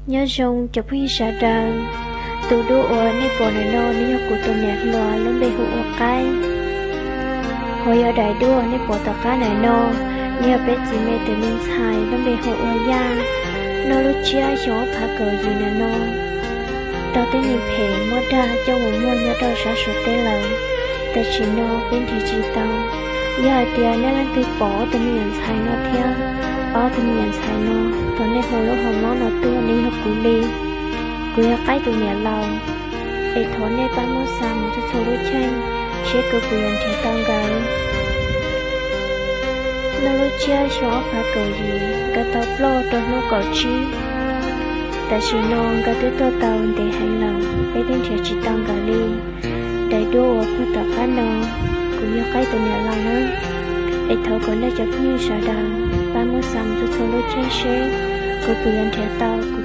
Nyob zoo cov phooj ywg sawv daws, tus duab uas nej pom ntawm no nws yog kuv tus niam hluas lub npe hu ua Qaib. Ho yog daim duab uas nej pom tom qab ntawm no, nws yog peb txiv me tus me ntxhais lub npe hu ua Yaj. Nws lub tsiab xyoo ob phav kaum yim ntawm no raug tej neeg phem muab dag coj mus muag nyob rau sab Suav teb lawm, tam sim no peb nrhiav tsis tau. Yog hais tias nej leej twg pom ob tug me nyuam ntxhais no thiab ob tug me nyuam ntxhais no, thov nej hu lub hauv mob no tuaj, nws yog kuv li. Kuv yog Qaib tus niam laus, es thov nej pab muab xa mus txhua txhua lub cheej seb kuv puas yuav nrhiav tau nkawd. Nws lub tsiab xyoo ob phav kaum yim, nkawd tau ploj rau hnub kaum tsib. Tam sim no nkawd twb tuaj tau ntev heev lawm, peb twb nrhiav tsis tau nkawd li. Daim duab uas pug tom qab no, kuv yog Qaib tus niam laus na, es thov kom nej cov phooj ywg sawv daws pab muab xa mus txhua txhua lub cheej seb kuv puas yuav nrhiav tau kuv